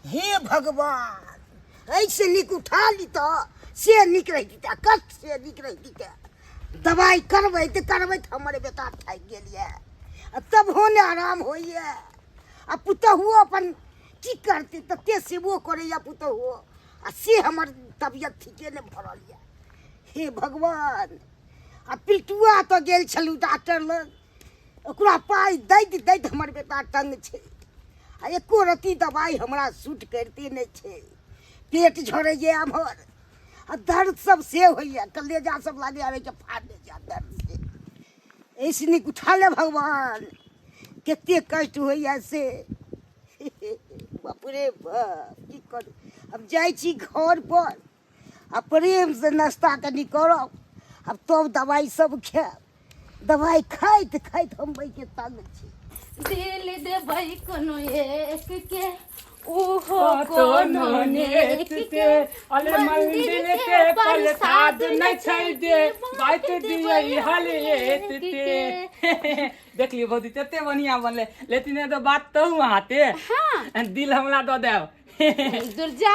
हे भगवान, एहिसँ नीक उठा ली तऽ से नीक रहितै, आ कष्ट से नीक रहितै। दबाइ करबैत करबैत हमर बेटा थाकि गेल यऽ, आ तबहो नहि आराम होइए। आ पुतहुओ अपन की करतै, तते सेवो करैए पुतहुओ, आ से हमर तबियत ठीके नहि भऽ रहल यऽ। हे भगवान। आ पिलटुआ तऽ गेल छलहुँ डॉक्टर लग, ओकरा पाइ दैत दैत हमर बेटा तंग छै, आ एको रत्ती दबाइ हमरा सूट करिते नहि छै। पेट झड़ैए एम्हर, आ दर्द सब से होइए, कलेजा सब लागैए आबै के फाड़ने जाय दर्द से। एहिसँ नीक उठा ले भगवान, कते कष्ट होइए से। बाप रे बाप, की करू। अब जाइ छी घर पर आ प्रेमसँ नाश्ता कनि करब, आब तब दबाइ सब खायब। दबाइ खाइत खाइत हम बैके तंग छी। दिल देबै कोनो एक के, ओहो कोनो नेक के, अरे मंदिर के प्रसाद नहि छै दे बात दियै हल एत। देख लियौ भौजी, तते बढ़िया बनलै, लेकिन एगो बात कहू अहाँते? हाँ। दिल हमरा दऽ देब। दुर्जा,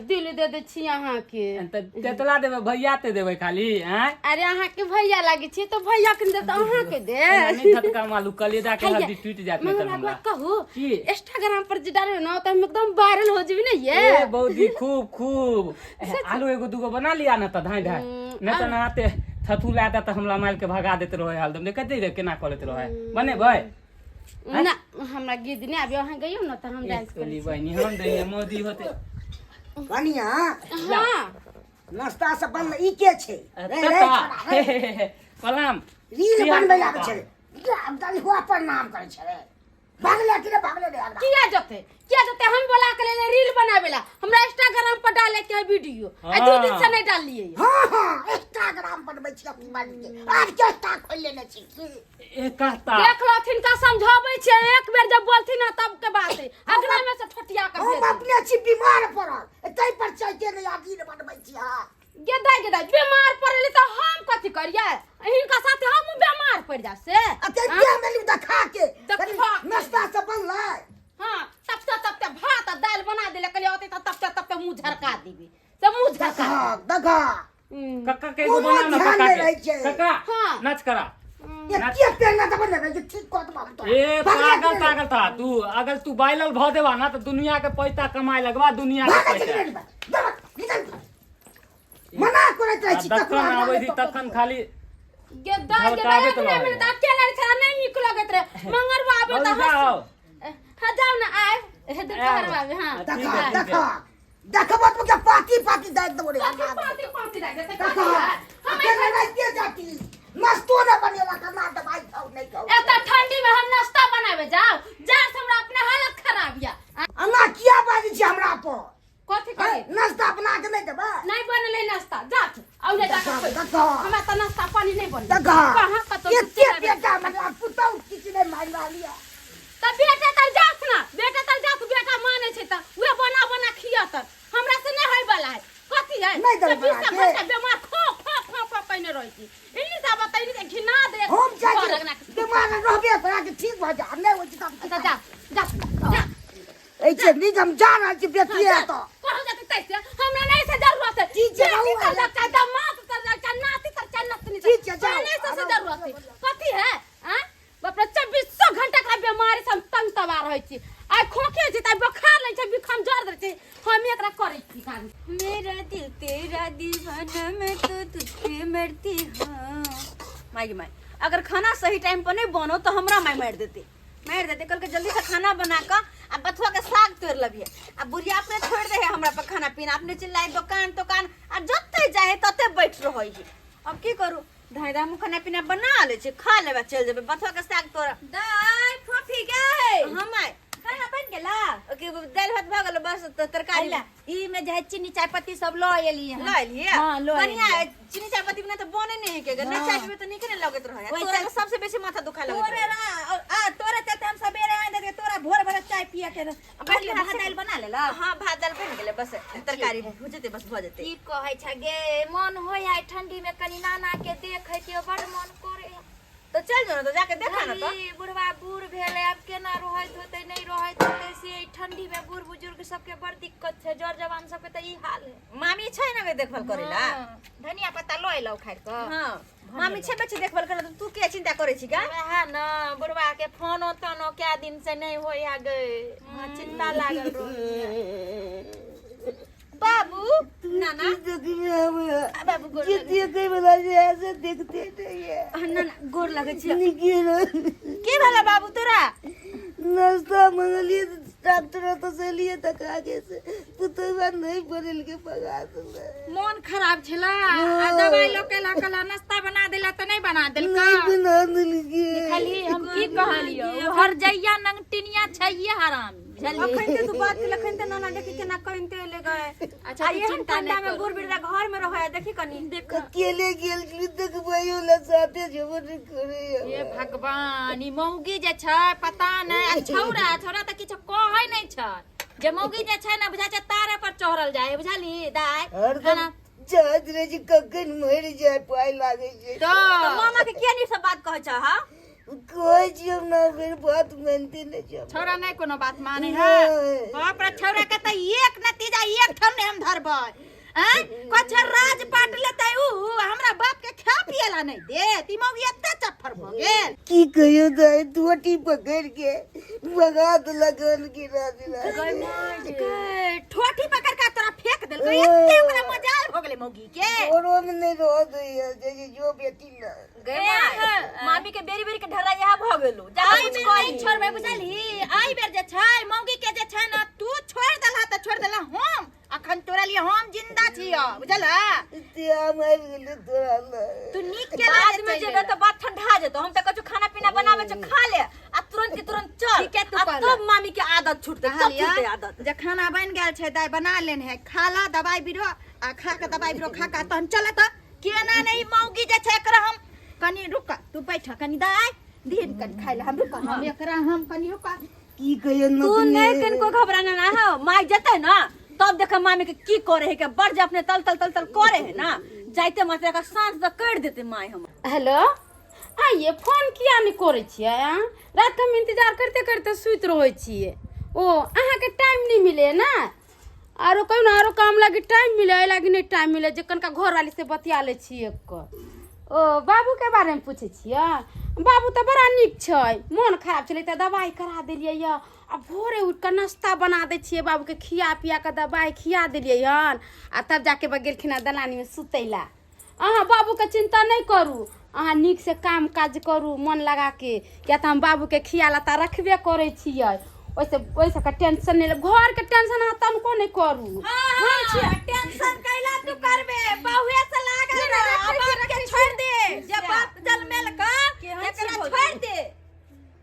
दिल दे दै छी अहाँके। तऽ तेतला देबै भैया ते देबै खाली? आँय, अरे अहाँके भैया लागै छी तऽ भैया के देब तऽ अहाँके दे। एना नहि धतका मालू, कलेजा के हड्डी टूटि जायत नहि तऽ। हमरा हमरा कहू की? इंस्टाग्राम पर जे डालबै ने तऽ हम एकदम वायरल हो जेबै ने ये। ए बौदी, खूब खूब आलू एगो दूगो बना लिया ने तऽ धाँइ धाँइ, नहि तऽ नहाते थथू लए तऽ हमरा मारि के भगा देत रहे। हरदम देखैत रहे केना करैत रहे। बनेबै? ना, हमरा गीत नहि आबे। अहाँ गइयो ने तऽ हम डांस करी। बहिनी, हम दैया मोदी होते। कनिया। हाँ। नाश्ता सब बनल? ई के छै रे? रे छोड़ा, रे। प्रणाम। रील बनबै आबै छै, दलहुआ प्रणाम करै छै रे। भागले कि रे, भागले रे अगला। किया जते, किया जते? हम बोला के लेले रील बनावे ला, हमरा इंस्टाग्राम पर डाले के है वीडियो। आ 2 दिन से नहीं डालिए। हाँ हाँ, इंस्टाग्राम बनबै छी अपनी बाड़ी के। आब चेष्टा खोलि लेने छी की? ए कहता। देख लथिन का समझाबै छै, एक बेर जब बोलथिन ना तब के बात है, अगला में से ठोटिया के हम भेज देब। अपने छी बीमार पड़ल, ताहि पर चलते नहि आ रील बनबै छी। हाँ। गेदाय गेदाय, बीमार पड़ले तऽ हम कथी करियै? हिनका साथे हमहूँ बीमार पड़ जाब से? आ ते के मेलू देखा के। देखा कनि के। नाश्ता सब बनलै? हाँ, तब तब तब भात आ दालि बना देले। कहलियै औतै तऽ तब तब तब मुँह झरका देबै, से मुँह झरका। देखा देखा। कक्का के एगो कोनो बना ना ध्यान कक्का नहि के। रहै छै। कक्का। हाँ। नाच करा। ये के पेन ना बन रहै छै, ठीक कऽ देबा हम तोरा। ए भागले पागल कि रे? पागल था तू। अगर तू वायरल भ देबा ना तऽ दुनिया के पैसा कमाए लगबा, दुनिया के भागै छै कि पैसा। रे? दबा निकल, मना करैत रहै छी। आ ककरो तखन आगाँ आबै नहि छी तऽ तखन खाली गेदाय गेदाय। झलकाबैत अपने रहै। में तऽ अकेला छला, नहि नीक लगैत रहे। मंगरवा आबे तऽ भौजी जाओ। हंस। हाँ, जाओ ना, आए दुपहर आबे। हाँ। ठीक देखा है, ठीक है। देखा देखबो तो के पाती पाती दाइ देबो रे। कथी पाती पाती लागि जेतै? देखा। कथी है? हम अकेले रातिए जाती, नाश्तो नहि बनेलक, ना दबाइ खाउ नहि खाउ। एतऽ ठंडी में हम नाश्ता बनावे जाओ, जाड़ से हमरा अपने हालत खराब या। एना किया बाजै छी हमरा पर? कथी करी? नाश्ता बना के नहि देबै? नहीं बनले नाश्ता, जा औरे जा। देखा देखा। हमरा तऽ नाश्ता पानी नहीं बनले। देखा। कहाँ कतौ एते बेटा मतलब पुतहु किछु नहि मानि रहल यऽ। तऽ बेटा तर जात ना, बेटा तर जात। बेटा मानै छै तऽ उहे बना बना खियत, हमरा से नहीं होय वाला है। कथी है? नहि देबै चौबीस बना के। घंटा बेमार खो खो खो खो कइने रहै छी। इन्नी से बतैनी से घिना दे। हम जाइ घर अंगना छी के। बीमार रहबे करा के ठीक भऽ जा, नहि होइ छै तऽ तब जा जा जा। एहि से नीक हम जा रहल छी बेटिए तऽ। कहल जाते तैसे हमरा नहीं से जरूरत है। ठीक छै, बेटी रहू तर आराम। जा, दामाद तर जा, चाहे नाती तर, चाहे नतनी तर। ठीक छै, जाउ। हमरा नहीं से आराम जरूरत है। कथी है? आँ बाप रे, चौबीसो घंटा का बीमारी से हम तंग तबाह रहै छी। आइ खोखे छी तऽ बोखार लै छै, बिखम जर दै छै। हम एकरा करै छी काम। मेरा दिल तेरा दीवाना, मैं तो तुझ पे मरती हूँ। माय गे माय, अगर खाना सही टाइम पर नहीं बनो तो हमरा माय मारि देते, मारि देते। कहलकै जल्दी से खाना बना कऽ आ बथुआ के साग तोड़ि लबिहे। आ बुढ़िया अपने छोड़ि दे है हमरा पर खाना पीना, अपने चिल्लाए दोकान तोकान आ जते जाए है तते बैठ रहै है। अब की करू? धाय धाय हम खाना पीना बना लै छी, खा लेबै, चलि जेबै बथुआ के साग तोड़। दाय फोफी गए। हाँ माय। खाना बन गेला? ओके, दालि भात भऽ गेल, बस त तरकारी। अइला ई में जे है चीनी चाय पत्ती सब लऽ एलियै हन। लऽ एलियै? हाँ, लऽ बढ़िया एलियै। है, चीनी चाय पत्ती बिना तऽ बने नहि है के गे। नहि हाँ। चाय पीबै तऽ नीके नहि लगैत रहै। ओहि तोरा चल- तऽ सबसे बेसी माथा दुखाय लगैत तोरे रहै। आ तोरे चलते हम सबेरे आनि देतियै, तोरा भोर भोर चाय पिए के रह। बैठ भात दालि बना लेला? हाँ, भात दालि बनि गेलै, बस तरकारी भुजेतै, बस भऽ जेतै। की कहै छै गे, मन होइ है ठंडी में कनी नाना के देखै के, बड़ मन करे। तो चल जो ना तो जाके देखा ना तो। ई बुढ़वा बूढ़ भेलै, आब केना रहैत होतै नहि रहैत होतै से। ई ठंडी में बूढ़ बुजुर्ग सबके बड़ दिक्कत छै, जर जवान सबके तऽ ई हाल है। मामी छै ना गे देखभाल करेला? हाँ, धनिया पत्ता लऽ एलौ उखाड़ि कऽ। हाँ, मामी छै बच्चे देखभाल करेला, तो तू के चिंता करै छी का? वएह न, बुढ़वा के फोनो तोनो कए दिन से नहि होइ है गे। हाँ, चिंता लागल रहै। बाबू नाना बाबू गोर जे देखे वाला जे ऐसे देखते नहीं है। ना ना, गोर लगै छी। निके की भेला बाबू तोरा? नाश्ता मंगलिए, डॉक्टर तो से लिए तक आगे से पुतवा नहीं पड़ल के भगा दिले। मोन खराब छला आ दवाई लऽ के ला कला नाश्ता बना देला तऽ नहि बना देलका? नहीं बना दिलके। खाली हम की कहलियौ, हर जइया नंगटिनिया छैये हरामी, बुझलियै? अखन ते तू बात केलक, अखन ते नाना देखी केना कनिते एले गए। अच्छा, आ तू एहन चिंता ठंडा नहि में कर। बूढ़ बिरदा घर में रहे, देखी कनी। देख, अकेले गेल छली देखबै ला साथे जेबो नहीं करे। हे भगवान, ई मौगी जे छै पता नहि, आ छौड़ा छौड़ा तऽ किछु कहै नहि छै, जे मौगी जे छै ने बुझाइ छै तारे पर चढ़ल जाइ है, बुझलही दाइ? हरदम खाना चाहत रहे छी कखन मरि जाय, पाइ लागै छै। तऽ मामा के किया नहीं सब बात कहै छ? हा, कहै छी हम ना, फेर बात मानते नहीं छी हम। छौड़ा नहि कोनो बात माने है। नहि। बाप रे, छौड़ा के तऽ एक नतीजा एक ठाम नहि हम धरबै। आँय, कछ राज पाट लेतै ऊ, हमरा बाप के खा पियला नहि देत। ई मौगी एते चफ्फर भऽ गेल। की कहियो दाइ, धोती पकड़ के भगा देलक, गिरा दिला। गे, ठोठी पकड़ के तोरा फेंक देलकै। एते ओकरा मजाल भऽ गेलै मौगी के। घरो में नहीं रह दैया जे जो बेटी ला गे माय, मामी के बेरी बेरी के ढर्रा इहा भऽ गेलो जा। आई कुछ बेर कही नहि छोड़बै, बुझलही? आई बेर जे छै मौगी के जे छै ने, तू छोड़ देलहा तऽ छोड़ देलहा, हम अखन तोरा लिए हम जिंदा छियौ, बुझलहा? ते हम आबि गेलै तोरा लग। तू नीक के बाद में जेबे तऽ बात ठंडा जेतो। हम तऽ कछु खाना पीना बनावे छ, खा ले आ तुरंत के तुरंत चल। ठीके तू आ कहले। तब मामी के आदत छूटते, तब छूटते आदत। जे खाना बनि गेल छै, दाइ बना लेने है, खा ला दवाई बीरो आ खा के दवाई बीरो खा के तहन चल। तऽ केना नहि मौगी जे छै एकरा हम कनि रुक, तू बैठ कनि, दाइ दिन कनि खाइ ले हम, रुक, हम एकरा हम कनि रुक। की कहियो तू नतनी। नहीं कनको घबराना ना हो, माई जते ना तब देख मामी के की करे है के, बड़ जे अपने तल तल तल तल करे है ना, जाइते मात्र का सांझ तक कर देते माई हम। हेलो, आइए फोन किया नहि करै छियै? आँ, रातिके हम इंतजार करिते करिते सुति रहै छियै। ओ अहाँके टाइम नहि मिले ने, आरो कहियो ने आरो काम लागी टाइम मिले, एहि लागी नहि टाइम मिले जे कनिका घरवाली से बतिया लै छियै एकर। ओ बाबूके बारेमे पूछै छियै? बाबू तऽ बड़ा नीक छै, मोन खराब छलै तऽ दबाइ करा देलियै यऽ, आ भोरे उठि कऽ नाश्ता बना दै छियै बाबूके, खिया पिया कऽ दबाइ खिया देलियै हन, आ तब जाके गेलखिन हँ दलानीमे सुतै लए। अहाँ बाबूके चिन्ता नहि करू, अहाँ नीकसँ काम काज करू मन लगाके, किया तऽ हम बाबूके खिया लत्ता रखबे करै छियै, ओहिसँ ओहि सबके टेंशन नहि लेब, घरके टेंशन अहाँ तनिको नहि करू। हम छियै टेंशन कैला तू करबे, बहुए से लागल रह, आ बाप के छोड़ दे, जे बाप जन्मेल का एकरा छोड़ दे।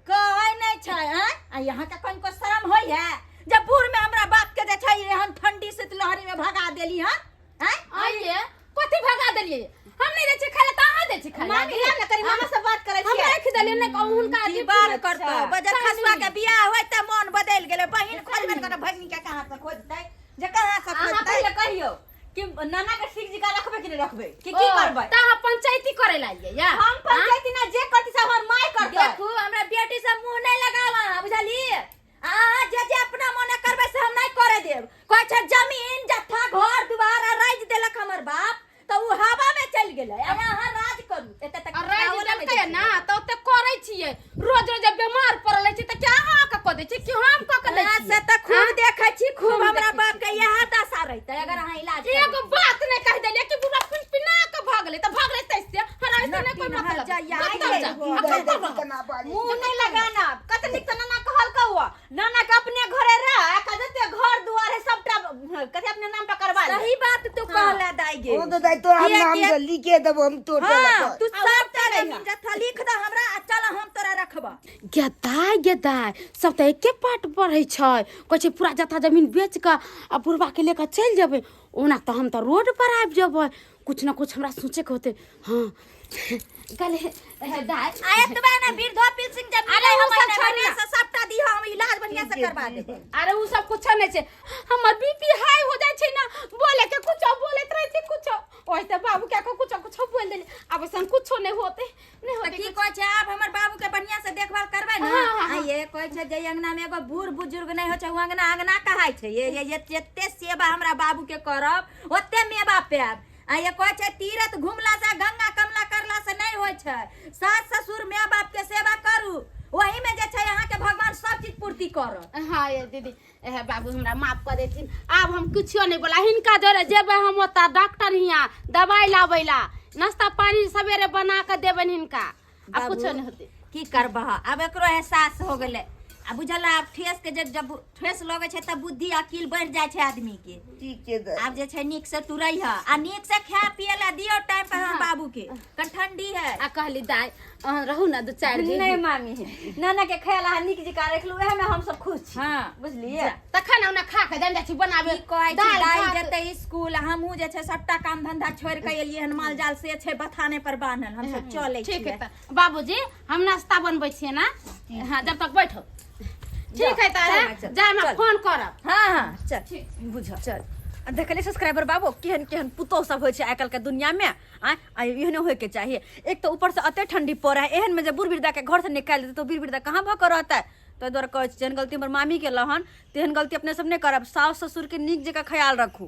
कहै नहि छै हैं? आ यहाँ के कनिको शरम होइ है जब बूढ़ में हमरा बाप के जे छै एहन ठंडी शीतलहरी में भगा देली हन? हैं? आइए कथी भगा देलियै? हम नहि दै छियै खाय लए तऽ अहाँ दै छियै खाय लए? मामी ला ने कनी, मामा से बात करै हम छियै। राखि देलियै नहि कहू हुनका। की बात करतौ? बजर खसुआ के बियाह होय तऽ मन बदलि गेलै। बहिन खोजबे ने करतै, भगिनी के कहाँ से खोजतै, जे कहाँ से अहाँ खोजतै? पहिले कहियौ कि नाना के ठीक जगह रखबै कि नहि रखबै, कि की करबै? तऽ अहाँ पंचायती करै लए आइयै या? हम पंचायती ना जे करती से हमर माय करतै। देखू, हमरा बेटी से मुंह नहि लगाव अहाँ, बुझलियै? अहाँ जे जे अपना मने करबै से हम नहि करे देब। कहै छै जमीन जत्था घर दुआर आ राजि देलक हमर बाप तऽ ओ हवा में चलि गेलै, आब अहाँ राज करू एते तक। आ राजि देलकै ना तऽ ओते करै छियै, रोज रोज जब बेमार पड़ल रहै छै तऽ क्या अहाँ कऽ कऽ दै छियै कि हम कऽ कऽ दै हाँ, छियै? से तऽ खूब देखै छी, खूब। खूब हमरा देखै बाप के इएह दशा रहितै अगर अहाँ इलाज करबै। एगो बात नहि कहि देलियै कि बुढ़ा पिनपिना कऽ भऽ गेलै तऽ भऽ गेलै, तैसे हमरा ऐसे नहि कोई मतलब। कतऽ जा? आ कतऽ रह? केना बाजै? मुंह नहीं लगाना। कत नीक तऽ नाना कहलकौ हुआ, नाना के अपने घरे रह, आ जते घर दुआर है सबटा कथी अपने नाम पर करवा ले। सही बात तू कहला दाई गे। ओ तऽ दाइ तोरा किया- नाम किया- से लिखे देबो हम तोर। हाँ, तू सबटा जमीन जत्था लिख दे हमरा आ चल, हम तोरा रखबा। गेदाय गेदाय, सब तऽ एके पाट पढ़ै छै, कहै छै पूरा जथा जमीन बेच कऽ आ बुढ़बाके लऽ कऽ चलि जेबै, ओना तऽ हम तऽ रोड पर आबि जेबै। कुछ ने कुछ हमरा सोचैके होतै। हाँ गले दाय, आ एतबे ने, वृद्धो पेंशन जब अरे मिले उ सब महीना छोड़ महीना ना। से सबटा दिहा, हम इलाज बढ़िया से करवा देबै। अरे उ सब कुछो नहि छै, हमर बीपी हाई हो जाइ छै ना, बोले के कुछो बोलैत रहै छै कुछो, ओहिसे बाबू के कुछो कुछो बोल देली, आब ऐसन कुछो नहि होते, नहि तऽ होतै। की कहै छै, आब हमर बाबू के बढ़िया से देखभाल करबै ने? हाँ, हाँ, आ ये कहै छै जे अंगना में एगो बूढ़ बुजुर्ग नहि होइ छै, ओ अंगना अंगना कहाइ छै। ये जते सेवा हमरा बाबू के करब, ओते मेवा पायब। आ ये कहै छै, तीर्थ घुमला से, गंगा कमला करला से नहि होइ छै, सास ससुर माय बाप के सेवा करू, ओही में जे छै अहाँके भगवान सब चीज पूर्ति करत। हाँ ये दीदी, ए बाबू, हमरा माफ कऽ देथिन। आब हम किछो नहि बोला। हिनका जरे जेबै हम ओतऽ डॉक्टर हियाँ दवाइ लाबै ला, नाश्ता पानी सवेरे बना कऽ देबनि हिनका। आ बाबू, कुछो नहि होतै। की करबह, आब एकरो एहसास हो गेलै। आ बुझल, आब ठेस के जब जब ठेस लगै छै तब बुद्धि अकिल बढ़ि जाइ छै आदमी के। ठीक छै दाइ। आब जे छै नीक से तू रहिह आ नीक से खाय पिए ला दियो टाइम पर हमर बाबू के, कन ठंडी है। आ कहली दाइ, अहाँ रहू ने 2-4 दिन। नहि मामी, नाना के ख्याल अहाँ नीक जकाँ रखलू, उएह में हम सब खुश छी। हाँ। बुझलियै? तखन ओना खा कऽ जानि जाइ छी बनाबे। की कहै छी, दालि दाइ भात। जेतै स्कूल, हमहूँ जे छै सबटा काम धंधा छोड़ि कऽ एलियै हन। माल जाल से छै बथाने पर बान्हल, हमसब चलै ठीक है छियै। तऽ बाबूजी, हम नाश्ता बनबै छियै ने। हाँ, जब तक बैठो। ठीक है तऽ चल, जाय में चल। फोन करब। हाँ, चल बुझ चल। आ देखलियै सब्सक्राइबर बाबू, केहन केहन पुतोह सब होइ छै आइ काल्हिके दुनियामे? आँय, आ एहने होइके चाही। एक तऽ ऊपर से एते ठंडी पड़ै है, एहन में जे बूढ़ वृद्धा के घर से निकालि देतै तऽ बूढ़ वृद्धा कहाँ भऽ कऽ रहतै? ताहि दुआरे कहै छी, जेहन गलती हमर मामी केलहुँ हन तेहन गलती अपने सब नहि करब। साउस ससुरके नीक जकाँ ख्याल रखू।